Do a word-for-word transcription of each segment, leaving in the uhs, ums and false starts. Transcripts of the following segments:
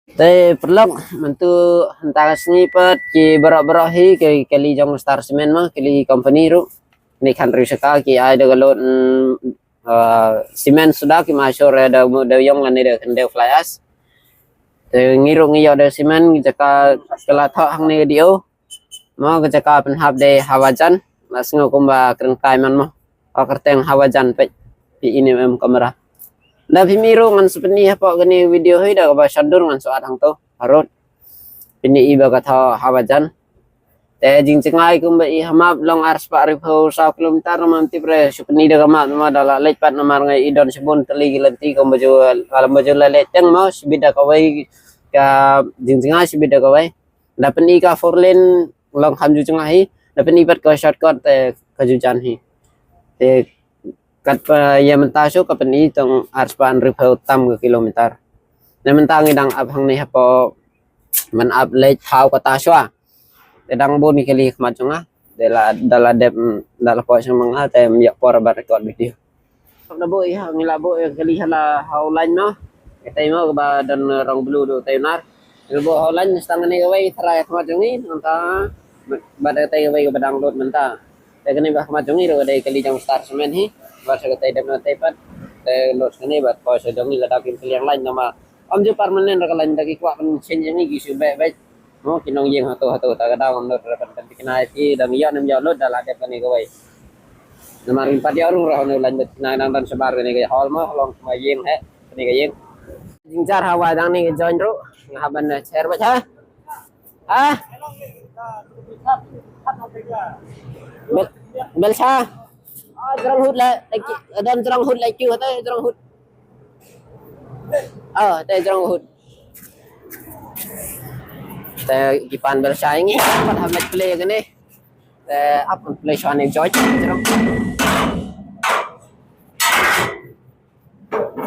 Te paralok, mynta hynta ka sngi pat ki baroh baroh hi ki kali jong Star Cement mo, kali company ruh. Ni khan ri saka ki ai da ka load, mm, ah, cement suda ki ma sure da mu da yong lane da khyndew fly ash. Te ngi ruh ngi ïoh da cement jaka ka la thoh hangne ka D O. Mo ka jaka pynhap dei Hawajan, la sngew kumba kren kai man mo. O kyrteng Hawajan peit. Phi i ne em kamera. Da phi mi ruh ngan sa pyni hapoh kane video hi da kaba shadur ngan sa at hangto harud. Pyni i ba ka thoh Hawajan. Te jingjngai kumba i ha map long ar spah riphew saw kilometer, namar tip re shu pyni da ka map namar da la leit pat namar ngai i don shibun tylli ki lynti kumba ju, lem ba ju la leit teng mo shibit da kawei ka jingjngai shibit da kawei. Da pyni ka four lane long kham ju jngai hi. Da pyni pat ka shortcut te ka ju jan hi. Te katba ïa mynta shu ka pyni tang ar spah hynriewphew tam ka kilometer. Na mynta ngi dang ap hangne hapoh ban ap leit thaw kata shuwa. Te dang bun ki kali khmat jong nga. Te la da la dep da la poi sha ma nga te ym ïoh por ban record video. Hap na buh ïa ngi la buh ïa kali hala ha u lain mo. Katai mo kaba don rong blue du tai nar. Ngi la buh ha u lain stang kane kawei tharai khmat jong ngi nangta bad katai kawei kaba dang lut mynta. Te kane ba khmat jong ngi ruh dei kali jong Star Cement hi. Bad sa katai dep na tai pat. Te lut kane bad poi sa jong ngi lada kim kali ang lain nama. Ym ju permanent ra ka lain da ki kwah ban change jong ngi ki shu beh beh. Mo ki nongïing hato hato ta ka daw lut ra ban ban tikna ki dang ïoh nem ïoh lut da la dep kane kawei. Namar ngim pat ïoh rung rah ïa u lain bad kine nang dang shabar kane ka hall mo long ma ïing he kane ka ïing. Jingjar hawa dang ne ka join ruh nga hap ban, eh, share bad ha. Ha? Bel, bel sha. Ah, jrong hut la, la ki, don jrong hut la ki hut, eh, jrong hut. Ah, te jrong hut. Te ki pan bel sha ngi, pat hap leit play kane. Te ap play sha ne join jrong.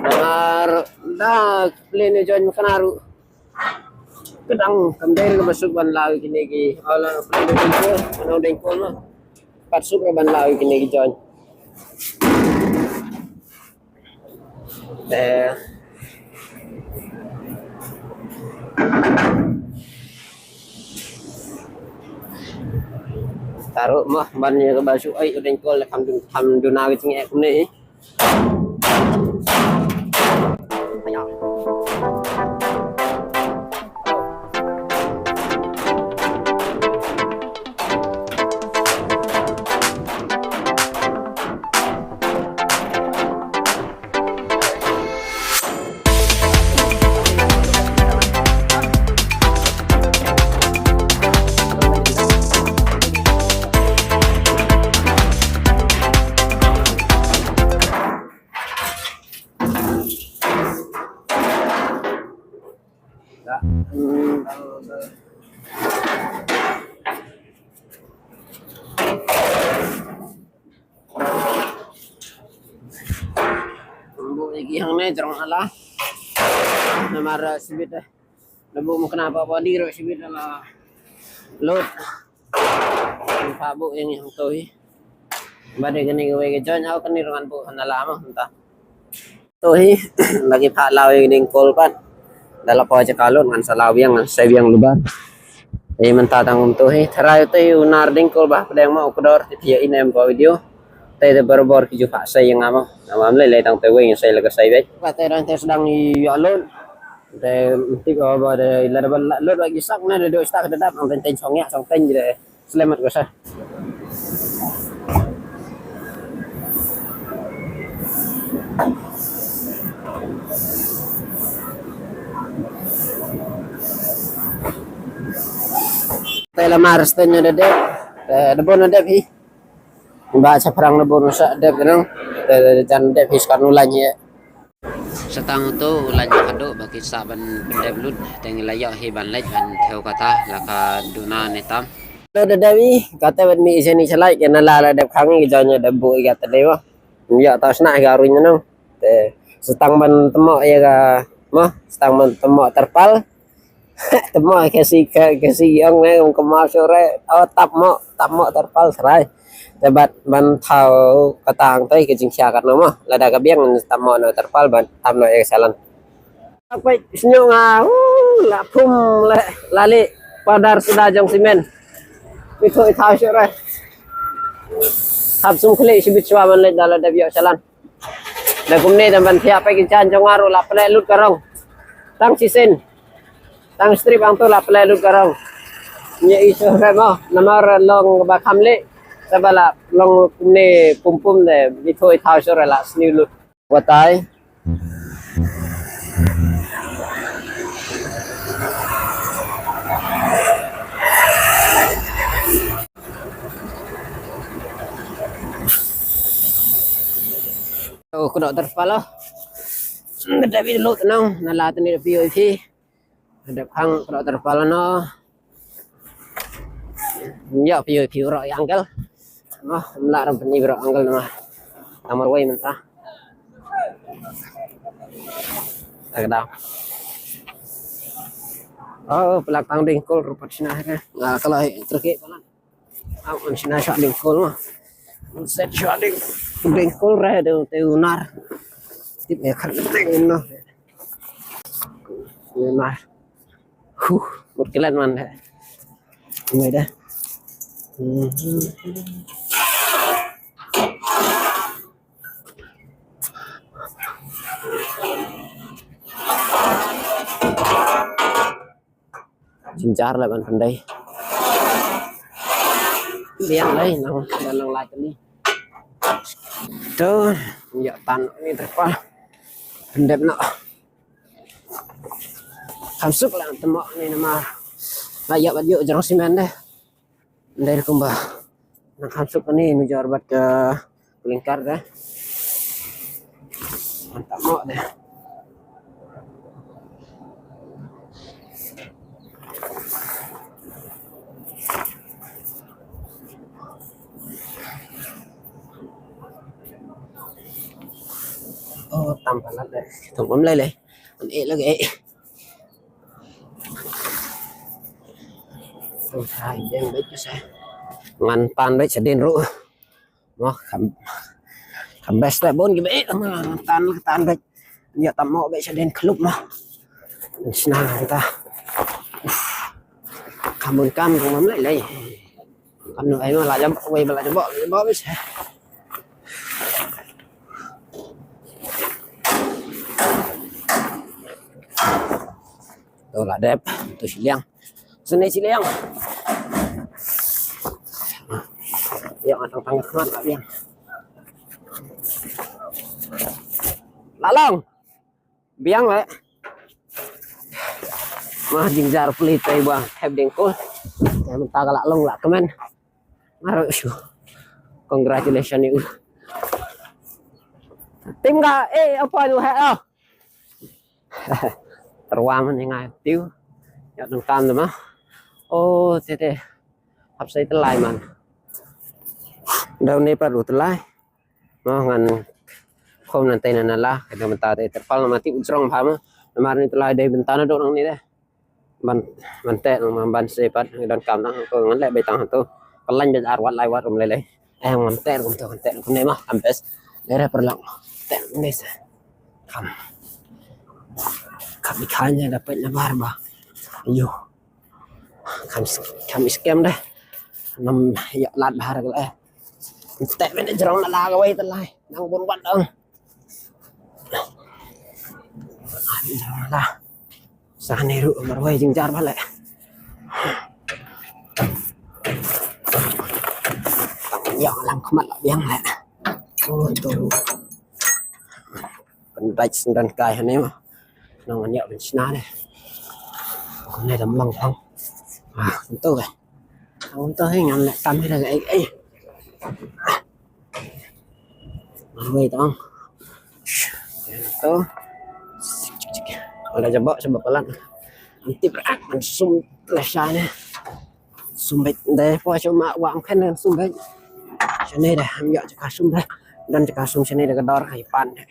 Namar da play ne join kana ruh. Ka dang kam dei ka masuk ban law kine ki. Ala play ne join ko, ano dei ko ma. Pat suk ban law kine ki join. Eh. Taruh mah ban ïa ka ba shu ai u dengkol kham dun kham duna ka jingeh kumne. Buh ïa ki hangne jrong hala. Namar, eh, sibit, eh. Na buh mukna pa body ruh sibit hala. Load. Ngi pha buh ïa ngi hangto hi. Bad ïa kane kawei ka join, aw kane ruh ngan buh hana la mo mynta. To hi, la ki pha law ïa ka dengkol pat. Da la poi jaka lut ngan sa law biang, ngan sa biang lubar. Te mynta tang kumto hi, tharai uto hi u nar dengkol ba pdeng mo u kdor, te phi ïohi ne em ka video. Te te barabor ki ju pha sei ïa nga mo. Namar ym lei lei tang te wei ngan sei la ka sei beit. Ka te dang te sdang ïa lut. Te tip ba ba de la da ba la lut ba ki sak na de do sak da dap ang teng teng song ïa song teng de. Selamat ko sa. Te la mar sten ne de de. Te de bon de hi. Ba sa phrang de bon sa de nang. Te jan de hi skan u lain ïa. Sa tang uto u lain haduh ba ki sah ban pyndep lut, te ngi la ïoh hi ban leit ban thew kata la ka duna ne tam. Lo da dewi kata ban mi isen i chalai ke na la la dep khang ki join da bu i kata dewa. Ym ïoh ta sna ka ruin no. Te sa tang ban temo ïa ka mo, sa tang ban temo terpal. Temo ka si ka, ka si ong ne ong ka ma sore. Oh, tap mo, tap mo terpal serai. Te bad ban thaw kata ang tai ka jingkhia kat no mo. Lada ka biang tap mo no terpal ban tap no ïa ka salan. Akwai snyo nga. La pum le lali padar suda jong simen. Mitho i thaw sure. Hap sum khali shibit shwa man le dala dep ïoh shalan. Da kumne da ban thiah pek jan jong nga ruh la pynlut ka rong. Tang sisen. Tang strip ang tu la pynlut ka rong. Nya isu remo namar long ba kham le. Saba la long kumne pum pum de mitho i thaw sure la sniw lut. Watai. Oh, kena terpala. Ada video tenang, nala tadi video ini. Ada kang kena terpala no. Ya, piu piu ro angkel. Noh, mla ram peni ro angkel nama. Tamar wai menta. Agda. Oh, pelak tang dingkol rupat sina ha. Nga kalau terke palan. Au an sina sha dingkol ma. Set sha ding dingkol re de te unar. Tip ya kar ding no. Unar. Huh, mut kilat man de. Mai de. Hmm. Jynjar la ban pyndei. Biang lai nang ban nang lai tani. To, ïa tan ni terpa. Pyndep no. Kham suk la temo ni nama. La ïa bat ïoh jrong simen de. Ndai kumba nang kham suk ni nujor bat ka lingkar de. Mantap mo de. Oh, tam palat de. Tung pam lai lai. An eh lagi eh. Tung sai jeng bait sa. Ngan pan bait sa din ruh. Mo kham kham best lah bon ki bait ma ngan tan tan bait. Ïa tam mo bait sa din klub ma. Sna kita. Kam bun kam kam mam lai lai. Kam no ai ma la jam wei ba la jam bo jam bo bait sa. To la dep, to shiliang. Sini shiliang. Ya, tang tang khmat la biang. La long. Biang le. Mah jingjar puli tai ba heb ding ko. Ya mynta ka la long la kmen. Maro shu. Congratulations you. Tim ka eh apa tu hai oh. Terwa man ngai tiu. Ya tang kam ma. Oh te te. Hap sai telai man. Dau ne paru telai. Ma ngan khom nan tai nan la. Kada mynta tai terpal ma ti ujrong pha ma. Namar ni telai dei bentana dok nang ni deh. Ban ban te nang ban se pat don kam nang ko ngan le bai tang tu. Palan bai ar wat lai wat um le le. Eh ngan te kum tu ngan te kum ne ma am bes. Dere perlang. Te ne se. Kam. Kam ikan nya dapat lebar ba. Ayo. Kam kam scam dah. Nam ya lat bahar gal eh. Te ben jrong la ga wai telai. Nang bun wat dong. Sa ne ruh marwei jingjar ba leh. Tang ïa lam khmat la biang leh. Oh tu. Kan dait sendon kai hane ma. Nang ïa ben sna deh. Ko ne dam long thang. Ah, tu ke. Ang to hi ngam leh tam hi da ai ai. Wei tong. To. Ada jabak sebab pelan. Nanti berat sum lesha ni. Sum bet deh po cuma wa am khan sum bet. Sini dah am yak jaka sum dah. Dan jaka sum sini dah kedor hai pan deh.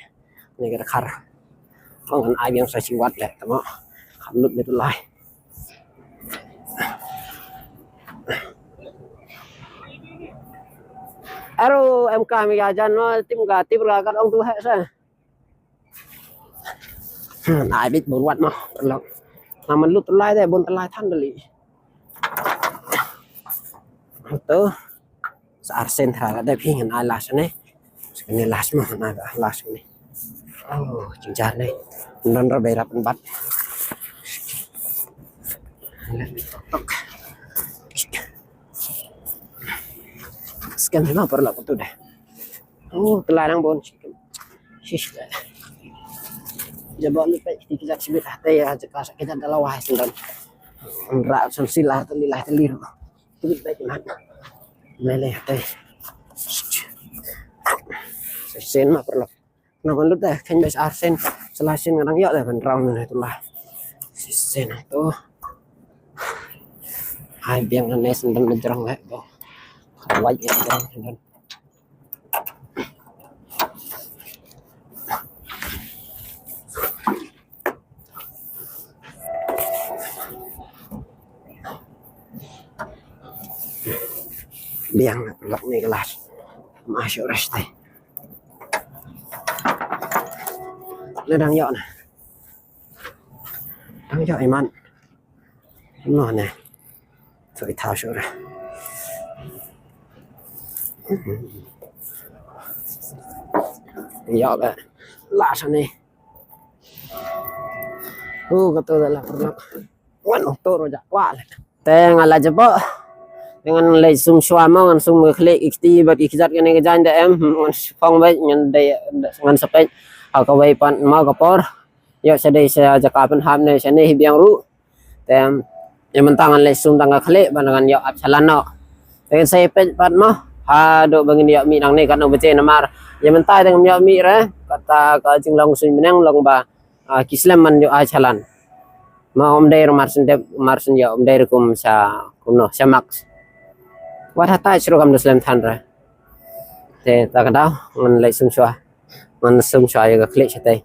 Ni ka dkhar. Kong kan ai biang sa siwat leh tama. Kham lut ni tu lai. Aro em ka mi ya jan no tim ka tim ra ka ong tu he sa. Hmm, ai bit bun wat ma. Lok. Namar lut tylli de, bun tylli than dali. To. Sa arsen thra la dep hi ngan ai last ne. Sa kane last mo, ngan ai last ne. Oh, jingjar ne. Don ra bai rap bat. Tok. Scan ma paralok tu deh. Oh, telarang bon. Shish. Jabo ni pe ti kijat sibit hate ya, jaka sa kijat dalam wahai sendon. Ra san sila teli lah teli ro. Tuli baik mat. Mele hate. Sen ma paralok. Na ban lut deh, kan bes arsen. Sela sen ngadang yok deh ban rong ne tu lah. Sen tu. Hai biang ne sendon ne jrong leh bo. Wai ya jrong sendon. Biang lok ni kelas. Masuk resti. Ledang yok na. Dang yok iman. No ne. So ita sure. Yok eh. Last ni. Oh, kata dah lah paralok. Wan, oh, tu rojak. Wah. Te nga la jabo. Ngan leit sum shuwa mo, ngan sum ka khlieh ki kti bad ki kjat kane ka jaiñ da em. Ngan shipong bad ngan dei, ngan sa peit ha kawei pat mo ka por. Ïoh sha dei sha jaka pynhap ne sha ne hi biang ruh. Te ïa mynta ngan leit sum tang ka khlieh bad ngan ïoh ap shalan noh. Te ngan sa ïa peit pat mo haduh ba ngin ïoh mih nangne katno baje namar ïa mynta te ngam ïoh mih re, kata ka jinglong suiñ bneng long ba, ah, ki slem man ïoh ai shalan. Ma ym dei ruh mar syn dep, mar syn ïoh ym dei ruh kum sha kumno sha max. Wat hatai shuh ruh kam da slem than re. Te ta ka daw ngan leit sum shuwa. Ngan sum shuwa ïa ka khlieh shatei.